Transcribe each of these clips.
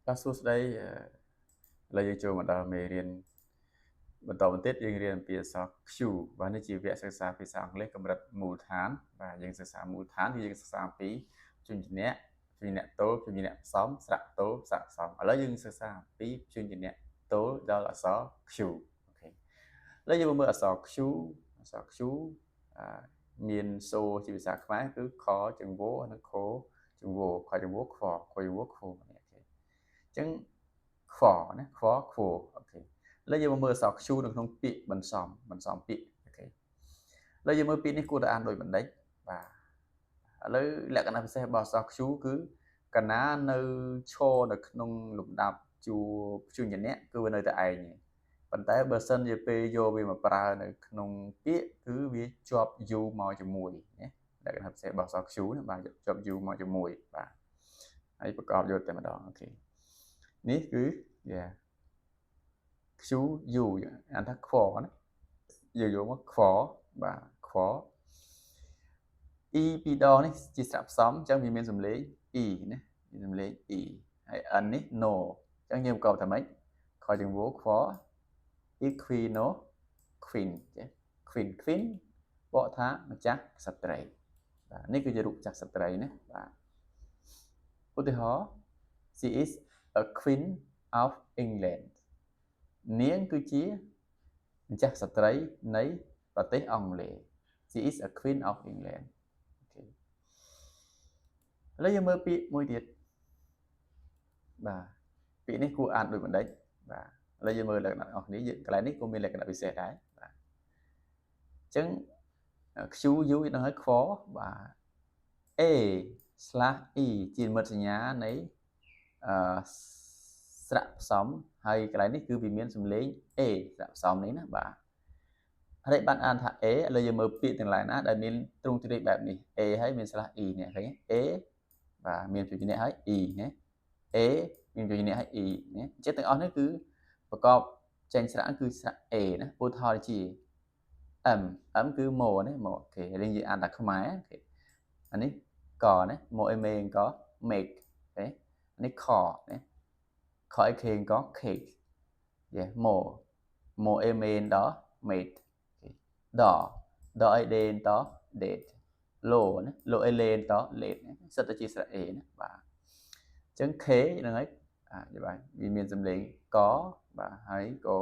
បាទសួស្តីឥឡូវយើងចូលមកដល់មេរៀនបន្តបន្តិចយើងរៀនអំពីអក្សរ Q បាទនេះជាវគ្គសិក្សាភាសាអង់គ្លេសកម្រិតមូលដ្ឋានបាទយើងសិក្សាមូលដ្ឋានគឺយើងសិក្សាអំពីព្យញ្ជនៈព្យញ្ជនៈទោលព្យញ្ជនៈផ្សំស្រៈទោលស្រៈផ្សំឥឡូវយើងសិក្សាអំពីព្យញ្ជនៈទោលដល់អក្សរ Q OK ឥឡូវយើងមកមើលអក្សរ Q អក្សរ Q មានសូរជាភាសាខ្មែរគឺខចង្វោនិងខចង្វោខចង្វោខ្វខចង្វោខ្វនេះ OK អញ្ចឹងខ្វណាខ្វខ្វ OK ឥឡូវយើងមកមើលអក្សរ Q នៅក្នុងពាក្យបន្សំបន្សំពាក្យ OK ឥឡូវយើងមើលពាក្យនេះគួរតែអានដោយបណ្ឌិតបាទឥឡូវលក្ខណៈពិសេសរបស់អក្សរ Q គឺកាលណានៅឈរនៅក្នុងលំដាប់ជួរព្យញ្ជនៈគឺវានៅតែឯងប៉ុន្តែបើសិនជាពេលយកវាមកប្រើនៅក្នុងពាក្យគឺវាជាប់ U មកជាមួយណាលក្ខណៈពិសេសរបស់អក្សរ Q ណាបាទជាប់ U មកជាមួយបាទហើយប្រកបយកតែម្ដង OK នេះគឺយ៉ា Q U អានថាខ្វណាយើងយកមកខ្វបាទខ្វ E ពីរដងនេះជាស្រៈផ្សំអញ្ចឹងវាមានសំឡេង E ណាមានសំឡេង E ហើយ N នេះ no អញ្ចឹងយើងប្រកបថាម៉េចខចង្វោខ្វ equino queen ចេះ queen queen បកថាម្ចាស់ក្សត្រីបាទនេះគឺជារូបម្ចាស់ក្សត្រីណាបាទឧទាហរណ៍ She is a queen of England នាងគឺជាម្ចាស់ក្សត្រីនៃប្រទេសអង់គ្លេស She is a queen of England OK ឥឡូវយើងមើលពាក្យមួយទៀតបាទពាក្យនេះគួរអានដូចម្ដេចបាទឥឡូវយើងមើលលក្ខណៈរបស់គ្នាយើងកន្លែងនេះក៏មានលក្ខណៈពិសេសដែរបាទអញ្ចឹង Q U នឹងហើយខ្វបាទ A slash E ជានិមិត្តសញ្ញានៃអឺស្រៈផ្សំហើយកន្លែងនេះគឺវាមានសំឡេង A ស្រៈផ្សំនេះណាបាទហើយបានអានថា A ឥឡូវយើងមើលពាក្យទាំងឡាយណាដែលមានទ្រង់ទ្រាយបែបនេះ A ហើយមាន slash E នេះឃើញ A បាទមានព្យញ្ជនៈហើយ E ណា A មានព្យញ្ជនៈហើយ E ណាអញ្ចឹងទាំងអស់នេះគឺប្រកបចេញស្រៈគឺស្រៈ A ណាឧទាហរណ៍ជា M M គឺម៉ណាម៉ OK រៀងយើងអានតែខ្មែរ OK អានេះកណាម៉អេមេក make OK នេះខណាខអេខេក cake យេម៉ម៉អេមេដ mate ដដអេដេនត date ឡូណាឡូអេលេនត late សិតតែជាស្រៈ A ណាបាទអញ្ចឹង K ហ្នឹងហើយអាបាទវាមានសំឡេងកបាទហើយក៏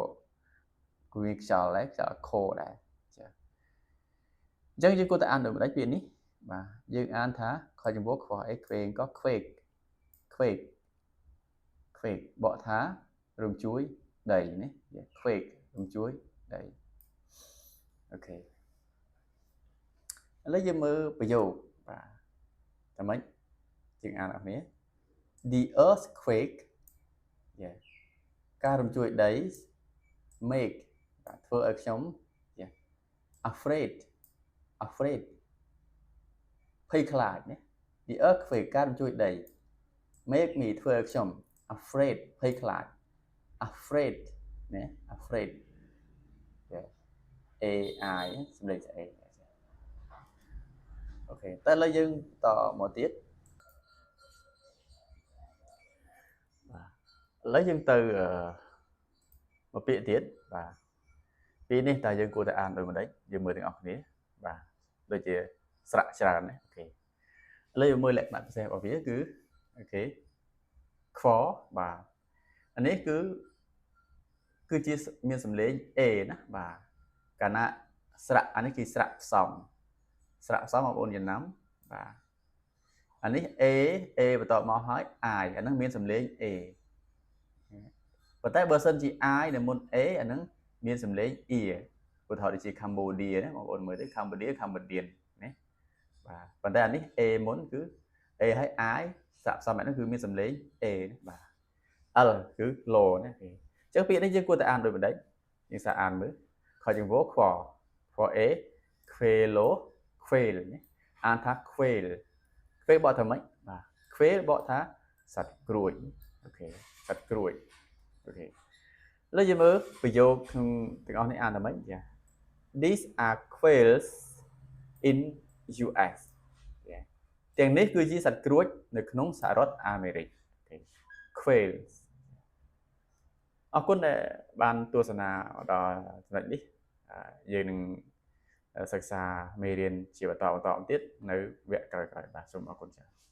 វាខ្យល់ដែរខ្យល់ខដែរចាអញ្ចឹងយើងគួរតែអានដូចម្ដេចពាក្យនេះបាទយើងអានថាខចំពោះខ្វះអីខ្វេងក៏ quake quake quake បកថារំជួយដីណា quake រំជួយដី OK ឥឡូវយើងមើលប្រយោគបាទតែម៉េចជាងអានអស់គ្នា The earthquake yeah ការរំជួយដី make បាទធ្វើឲ្យខ្ញុំ yeah afraid afraid ភ័យខ្លាចណា The earthquake ការរំជួយដី make me ធ្វើឲ្យខ្ញុំ afraid ភ័យខ្លាច afraid ណា afraid yeah A I សំឡេងស្អី OK តែឥឡូវយើងតមកទៀតបាទឥឡូវយើងទៅមកពាក្យទៀតបាទពីនេះតើយើងគួរតែអានដូចម្ដេចយើងមើលទាំងអស់គ្នាបាទដូចជាស្រៈច្រើនណា OK ឥឡូវយើងមើលលក្ខណៈពិសេសរបស់វាគឺ OK ខ្វបាទអានេះគឺគឺជាមានសំឡេង A ណាបាទកាលណាស្រៈអានេះគឺស្រៈផ្សំស្រៈផ្សំបងប្អូនចំណាំបាទអានេះ A A បន្ទាប់មកហើយ I អាហ្នឹងមានសំឡេង A ប៉ុន្តែបើសិនជា I នៅមុន A អាហ្នឹងមានសំឡេង E ឧទាហរណ៍ដូចជា Cambodia ណាបងប្អូនមើលទៅ Cambodia Cambodian ណាបាទប៉ុន្តែអានេះ A មុនគឺ A ហើយ I ស្រៈផ្សំបែបហ្នឹងគឺមានសំឡេង A ណាបាទ L គឺ low ណាគេអញ្ចឹងពាក្យនេះយើងគួរតែអានដូចម្ដេចយើងសាកអានមើលខចង្វោខ្វខ្វ A ខ្វេឡូ quail ណាអានថា quail quail បកថាម៉េចបាទ quail បកថាសត្វក្រួច OK សត្វក្រួច OK ឥឡូវយើងមើលប្រយោគក្នុងទាំងអស់នេះអានថាម៉េចចា These are quails in US ទាំងនេះគឺជាសត្វក្រួចនៅក្នុងសហរដ្ឋអាមេរិក។ Quail អរគុណដែលបានទស្សនាដល់ចំណុចនេះយើងនឹងសិក្សាមេរៀនជាបន្តបន្តទៀតនៅវគ្គក្រោយៗបាទសូមអរគុណច្រើន។